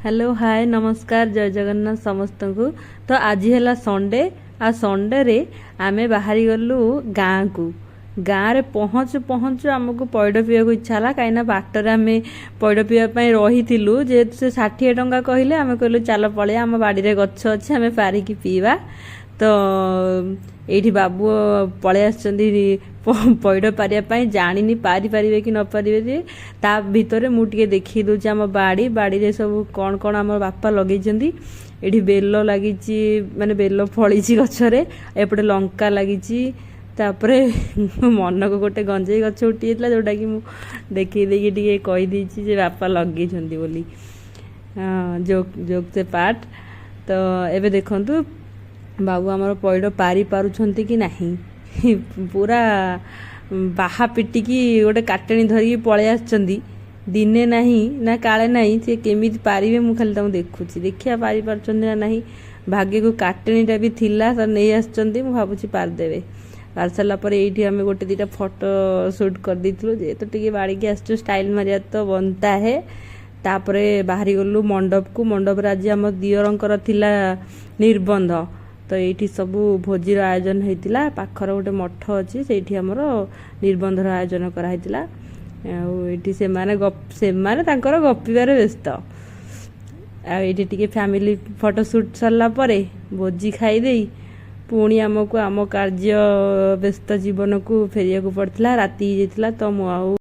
Hello, ହାଏ, ନମସ୍କାର, ଜୟ ଜଗନ୍ନାଥ ସମସ୍ତଙ୍କୁ। ତ ଆଜି ହେଲା ସଣ୍ଡେ ଆଉ ସଣ୍ଡେରେ ଆମେ ବାହାରି ଗଲୁ ଗାଁକୁ। ଗାଁରେ ପହଞ୍ଚୁ ପହଞ୍ଚୁ ଆମକୁ ପଇଡ଼ ପିଇବାକୁ ଇଚ୍ଛା ହେଲା, କାହିଁକିନା ବାଟରେ ଆମେ ପଇଡ଼ ପିଇବା ପାଇଁ ରହିଥିଲୁ। ଯେହେତୁ ସେ 60 ଟଙ୍କା କହିଲେ, ଆମେ କହିଲୁ ଚାଲ ପଳେଇବା, ଆମ ବାଡ଼ିରେ ଗଛ ଅଛି, ଆମେ ପାରିକି ପିଇବା। ତ ଏଇଠି ବାବୁ ପଳେଇ ଆସିଛନ୍ତି ପଇଡ଼ ପାରିବା ପାଇଁ। ଜାଣିନି ପାରିପାରିବେ କି ନ ପାରିବେ ଯେ। ତା ଭିତରେ ମୁଁ ଟିକେ ଦେଖେଇ ଦେଉଛି ଆମ ବାଡ଼ି। ବାଡ଼ିରେ ସବୁ କ'ଣ କ'ଣ ଆମ ବାପା ଲଗେଇଛନ୍ତି। ଏଠି ବେଲ ଲାଗିଛି, ମାନେ ବେଲ ଫଳିଛି ଗଛରେ। ଏପଟେ ଲଙ୍କା ଲାଗିଛି। ତାପରେ ମନକୁ ଗୋଟେ ଗଞ୍ଜେଇ ଗଛ ଉଠି ଯାଇଥିଲା, ଯୋଉଟାକି ମୁଁ ଦେଖେଇ ଦେଇକି ଟିକେ କହିଦେଇଛି ଯେ ବାପା ଲଗେଇଛନ୍ତି ବୋଲି। ଜୋକ୍ ଜୋକ୍ ସେ ପାର୍ଟ। ତ ଏବେ ଦେଖନ୍ତୁ ବାବୁ ଆମର ପଇଡ଼ ପାରି ପାରୁଛନ୍ତି କି ନାହିଁ। ପୁରା ବାହା ପିଟିକି ଗୋଟେ କାଟେଣୀ ଧରିକି ପଳେଇ ଆସିଛନ୍ତି। ଦିନେ ନାହିଁ ନା କାଳେ ନାହିଁ, ସେ କେମିତି ପାରିବେ ମୁଁ ଖାଲି ତାଙ୍କୁ ଦେଖୁଛି। ଦେଖିବା ପାରିପାରୁଛନ୍ତି ନା ନାହିଁ। ଭାଗ୍ୟକୁ କାଟେଣୀଟା ବି ଥିଲା ତ ନେଇ ଆସିଛନ୍ତି। ମୁଁ ଭାବୁଛି ପାରିଦେବେ। ପାରି ସାରିଲା ପରେ ଏଇଠି ଆମେ ଗୋଟେ ଦୁଇଟା ଫଟୋ ସୁଟ୍ କରିଦେଇଥିଲୁ। ଯେହେତୁ ଟିକେ ବାଡ଼ିକି ଆସିଛୁ, ଷ୍ଟାଇଲ୍ ମାରିବା ତ बनता है। ତାପରେ ବାହାରି ଗଲୁ ମଣ୍ଡପକୁ। ମଣ୍ଡପରେ ଆଜି ଆମ ଦିଅରଙ୍କର ଥିଲା ନିର୍ବନ୍ଧ। ତ ଏଇଠି ସବୁ ଭୋଜିର ଆୟୋଜନ ହେଇଥିଲା। ପାଖରେ ଗୋଟେ ମଠ ଅଛି, ସେଇଠି ଆମର ନିର୍ବନ୍ଧର ଆୟୋଜନ କରାହେଇଥିଲା। ଆଉ ଏଇଠି ସେମାନେ ଗପ, ସେମାନେ ତାଙ୍କର ଗପିବାରେ ବ୍ୟସ୍ତ। ଆଉ ଏଇଠି ଟିକେ ଫ୍ୟାମିଲି ଫଟୋ ସୁଟ୍ ସରିଲା ପରେ ଭୋଜି ଖାଇଦେଇ ପୁଣି ଆମକୁ ଆମ କାର୍ଯ୍ୟ ବ୍ୟସ୍ତ ଜୀବନକୁ ଫେରିବାକୁ ପଡ଼ିଥିଲା। ରାତି ହେଇଯାଇଥିଲା, ତ ମୁଁ ଆଉ